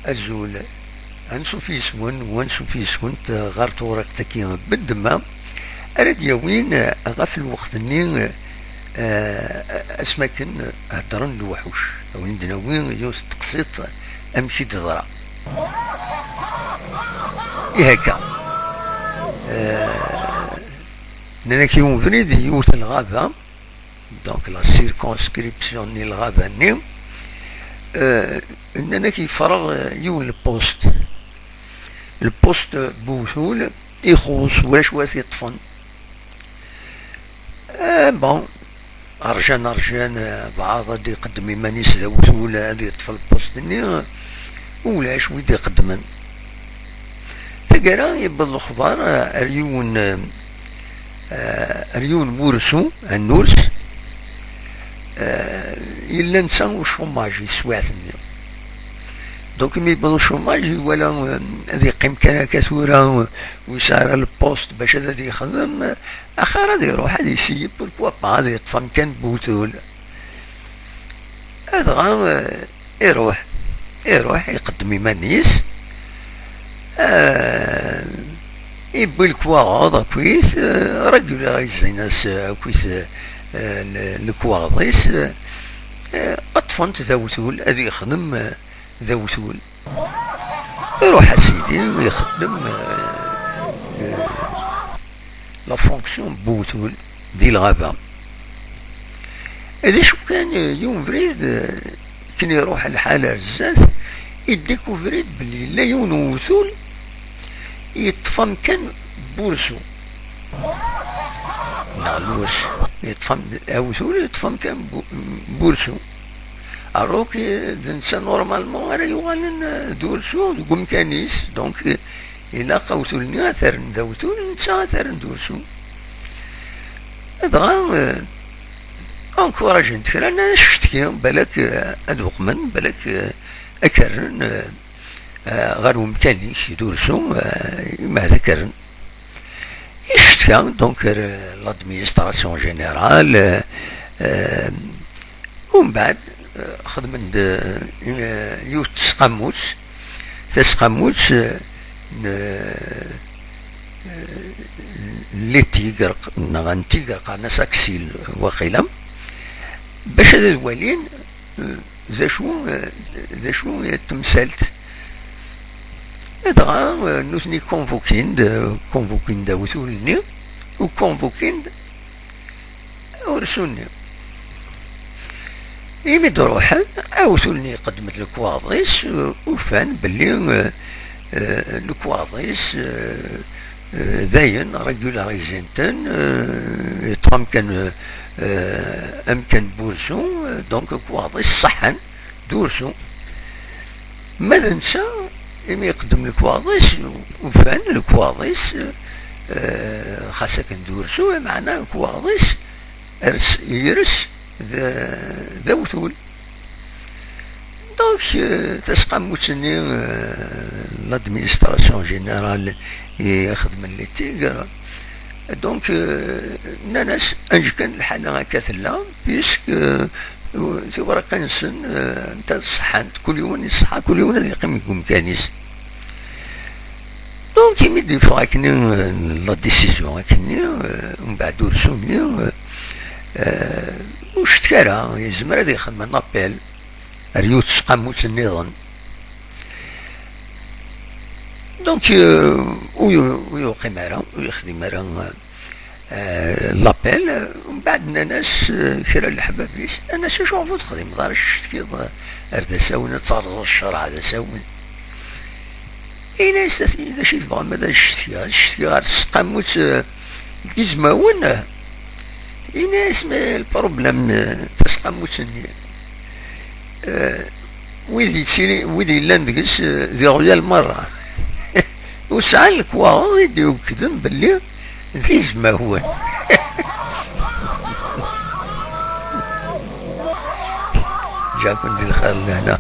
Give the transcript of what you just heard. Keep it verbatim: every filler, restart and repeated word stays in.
Azul. Ansuf yis-wen, u ansuf yis-went ɣer tewriqt-agi n ddemma ara d-yawin ɣef lweqt-nni, eh, asmi akken heddren lewḥuc. Ad wen-d-nawi yiwet n teqsiṭ amek i d-teḍra. Ihi akka, eh, nnan-ak yiwen ubrid, yiwet n lɣaba, donc la circonscription n lɣaba-nni, eh, nnan-ak yefreɣ, eh, yiwen lpust. Lpust n wewtul ixuṣ, ulac wa t-yeṭṭfen. Eh, bon, rjan, rjan, eh, baɛḍ ad d-iqeddem iman-is d awtul, ad yeṭṭef lpust-nni, ulac wi d-iqeddmen. Taggara, yewweḍ lexbar, eh, ar yiwen, eh, eh, ar yiwen n wursu, un ours, eh, yella netta au chômage i teswiɛt-nni. Donc, imi yewweḍ au chômage, iwala, eh, ad yeqqim kan akka tura, eh, ur yesɛi ara lpust bac ad, ad yexdem, eh, axir ad iruḥ ad yessiyeb, pourquoi pas, ad yeṭṭef amkan n wewtul. Dɣa, eh, iruḥ, iruḥ, iqeddem iman-is, eh, iwwi lekwaɣeḍ akkit, eh, régulariser-as akkit, eh, le-, lekwaɣeḍ-is, eh, ṭṭfen-t d awtul, ad yexdem, eh, d awtul. Iruḥ a sidi, ixeddem, eh, eh, la fonction n wewtul di lɣaba. D acu kan, eh, yiwen ubrid, eh, akken iruḥ lḥal ar zdat, idikuvri-d belli yella yiwen n uwtul yeṭṭef amkan n wursu. Neɣ lwes, yeṭṭef am-, awtul yeṭṭef amkan n bu-, n wursu. Alors que d netta normalement ara yuɣalen, eh, d ursu deg umkan-is, donc, eh, ilaq awtul-nni ad t-rren d awtul, netta ad t-rren d ursu. Dɣa, eh, encouragent kra, nnan ccetki, balak, eh, ad uqmen, balak, eh, ad k-rren, eh, eh, ɣer umkan-ik d ursu, eh, imeɛd ad k-rren. Icetki, donc, ar, eh, l'administration générale, eh, eh, umbeɛd, eh, xedmen-d, eh, yiwet n tesqamut, tasqamut, eh, n, eh, n les tigres, neɣ n tigre, qqaren-as aksil, waqila, bac ad, ad walin, eh, d acu, eh, d acu i d temsalt. Dɣa, eh, nutni convoquin-d, eh, convoquin-d awtul-nni, u convoquin-d ursu-nni. Imi d-ruḥen, awtul-nni iqeddem-d lekwaɣeḍ-is, eh, ufan belli, eh, eh, lekwaɣeḍ-is, eh, eh, dayen, régularisin-ten, eh, yeṭṭef amkan, eh, amkan n wursu, eh, donc lekwaɣeḍ-is ṣeḥḥan d ursu. Ma d netta, imi iqeddem lekwaɣeḍ-is, ufan lekwaɣeḍ-is, eh, xas akken d ursu, meɛna lekwaɣeḍ-is ers-, yers d, d awtul. Donc, euh, tasqamut-nni, euh, l'administration générale i ixedmen les tigres, donc, euh, nnan-as, anǧ kan lḥala akka tella, puisque, euh, tiwriqin-nsen, euh, nta ṣeḥḥant, kul yiwen iṣeḥḥa, kul yiwen ad yeqqim deg umkan-is. Donc, imi d-yeffeɣ akken, euh, la décision akken-nni, euh, mbeɛd ursu-nni, euh, euh, ur cetk ara, yezmer ad yexdem un appel ar yiwet tesqamut nniḍen. Donc, euh, ur yu-, ur yuqim ara, ur yexdim ara, euh, l'appel. Mbeɛd nnan-as, euh, kra n leḥbab-is, nnan-as: "Acuɣef ur texdimeḍ ara, ad tcetkiḍ, euh, ar d asawen, ad terẓeḍ ccreɛ d asawen?" Ini-as: "D acu i tebɣam ad as-cetkiɣ? Ad as-cetkiɣ ɣer tesqamut, eh, n yizmawen?" Ini-as: "Mais le problème, eh, tasqamut-nni, eh, wid yettili-, wid yellan deg-s, eh, d iɣyal merra. Ur sɛan lekwaɣeḍ i d-iwekkden belli d izmawen." Ǧǧa-ken di lxir lehna.